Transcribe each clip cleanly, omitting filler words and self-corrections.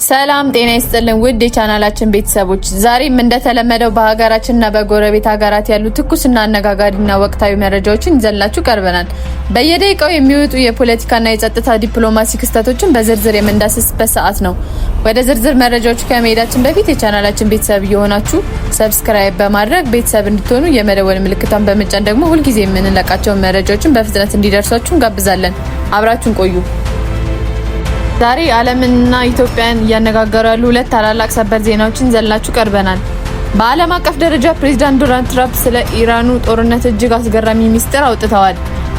ሰላም ጤና ይስጥልን ውድ የቻናላችን ቤተሰቦች፣ ዛሬም እንደተለመደው በሀገራችንና በጎረቤት ሀገራት ያሉ ትኩስና አነጋጋሪና ወቅታዊ መረጃዎችን ይዘንላችሁ ቀርበናል። በየደቂቃው የሚወጡ የፖለቲካና የጸጥታ ዲፕሎማሲ ክስተቶችን በዝርዝር የምንዳስስበት ሰዓት ነው። ወደ ዝርዝር መረጃዎች ከመሄዳችን በፊት የቻናላችን ቤተሰብ የሆናችሁ subscribe በማድረግ ቤተሰብ እንድትሆኑ፣ የመደወል ምልክቷን በመጫን ደግሞ ሁልጊዜ የምንለቃቸውን መረጃዎችን በፍጥነት እንዲደርሷችሁ እንጋብዛለን። አብራችሁን ቆዩ። ዛሬ ዓለምንና ኢትዮጵያን እያነጋገሩ ያሉ ሁለት ታላላቅ ሰበር ዜናዎችን ይዘንላችሁ ቀርበናል። በዓለም አቀፍ ደረጃ ፕሬዚዳንት ዶናልድ ትራምፕ ስለ ኢራኑ ጦርነት እጅግ አስገራሚ ሚስጥር አውጥተዋል።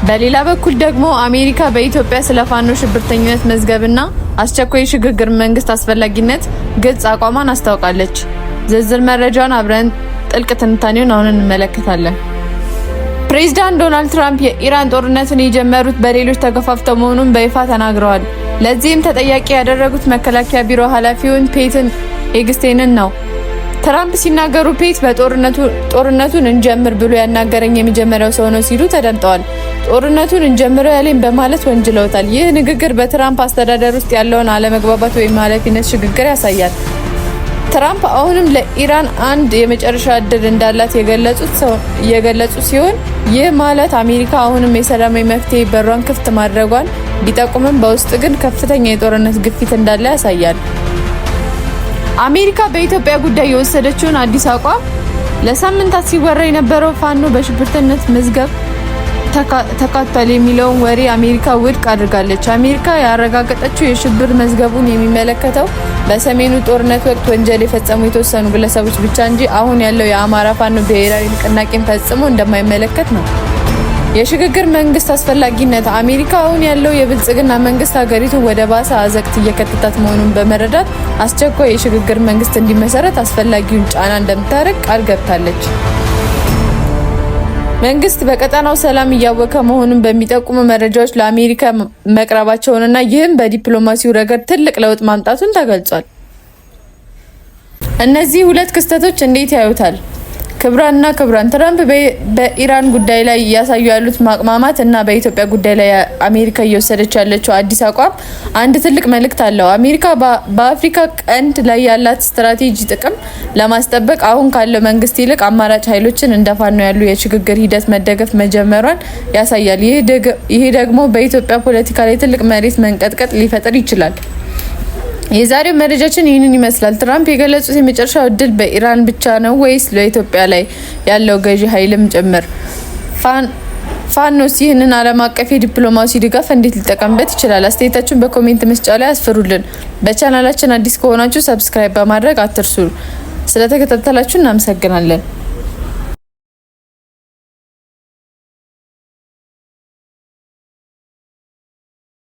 በሌላ በኩል ደግሞ አሜሪካ በኢትዮጵያ ስለ ፋኖ ሽብርተኝነት መዝገብና አስቸኳይ የሽግግር መንግስት አስፈላጊነት ግልጽ አቋሟን አስታውቃለች። ዝርዝር መረጃውን አብረን ጥልቅ ትንታኔውን አሁን እንመለከታለን። ፕሬዚዳንት ዶናልድ ትራምፕ የኢራን ጦርነትን የጀመሩት በሌሎች ተገፋፍተው መሆኑን በይፋ ተናግረዋል። ለዚህም ተጠያቂ ያደረጉት መከላከያ ቢሮ ኃላፊውን ፔትን ሄግሴትን ነው። ትራምፕ ሲናገሩ ፔት በጦርነቱን እንጀምር ብሎ ያናገረኝ የመጀመሪያው ሰው ነው ሲሉ ተደምጠዋል። ጦርነቱን እንጀምረው ያለኝ በማለት ወንጅለውታል። ይህ ንግግር በትራምፕ አስተዳደር ውስጥ ያለውን አለመግባባት ወይም ኃላፊነት ሽግግር ያሳያል። ትራምፕ አሁንም ለኢራን አንድ የመጨረሻ እድል እንዳላት የገለጹ ሲሆን፣ ይህ ማለት አሜሪካ አሁንም የሰላማዊ መፍትሄ በሯን ክፍት ማድረጓን ቢጠቁምም በውስጥ ግን ከፍተኛ የጦርነት ግፊት እንዳለ ያሳያል። አሜሪካ በኢትዮጵያ ጉዳይ የወሰደችውን አዲስ አቋም፣ ለሳምንታት ሲወራ የነበረው ፋኖ በሽብርተኝነት መዝገብ ተካቷል የሚለውን ወሬ አሜሪካ ውድቅ አድርጋለች። አሜሪካ ያረጋገጠችው የሽብር መዝገቡን የሚመለከተው በሰሜኑ ጦርነት ወቅት ወንጀል የፈጸሙ የተወሰኑ ግለሰቦች ብቻ እንጂ አሁን ያለው የአማራ ፋኖ ብሔራዊ ንቅናቄን ፈጽሞ እንደማይመለከት ነው። የሽግግር መንግስት አስፈላጊነት፣ አሜሪካ አሁን ያለው የብልጽግና መንግስት ሀገሪቱን ወደ ባሰ አዘቅት እየከተታት መሆኑን በመረዳት አስቸኳይ የሽግግር መንግስት እንዲመሰረት አስፈላጊውን ጫና እንደምታደርግ ቃል ገብታለች። መንግስት በቀጠናው ሰላም እያወከ መሆኑን በሚጠቁሙ መረጃዎች ለአሜሪካ መቅረባቸውንና ይህም በዲፕሎማሲው ረገድ ትልቅ ለውጥ ማምጣቱን ተገልጿል። እነዚህ ሁለት ክስተቶች እንዴት ያዩታል? ክቡራንና ክቡራት፣ ትራምፕ በኢራን ጉዳይ ላይ እያሳዩ ያሉት ማቅማማት እና በኢትዮጵያ ጉዳይ ላይ አሜሪካ እየወሰደች ያለችው አዲስ አቋም አንድ ትልቅ መልእክት አለው። አሜሪካ በአፍሪካ ቀንድ ላይ ያላት ስትራቴጂ ጥቅም ለማስጠበቅ አሁን ካለው መንግስት ይልቅ አማራጭ ኃይሎችን እንደ ፋኖ ያሉ የሽግግር ሂደት መደገፍ መጀመሯን ያሳያል። ይህ ደግሞ በኢትዮጵያ ፖለቲካ ላይ ትልቅ መሬት መንቀጥቀጥ ሊፈጥር ይችላል። የዛሬው መረጃችን ይህንን ይመስላል። ትራምፕ የገለጹት የመጨረሻው እድል በኢራን ብቻ ነው ወይስ ለኢትዮጵያ ላይ ያለው ገዢ ኃይልም ጭምር? ፋኖስ ይህንን ዓለም አቀፍ የዲፕሎማሲ ድጋፍ እንዴት ሊጠቀምበት ይችላል? አስተያየታችሁን በ comment መስጫ ላይ አስፍሩልን። በቻናላችን አዲስ ከሆናችሁ subscribe በማድረግ አትርሱ። ስለተከታተላችሁ እናመሰግናለን።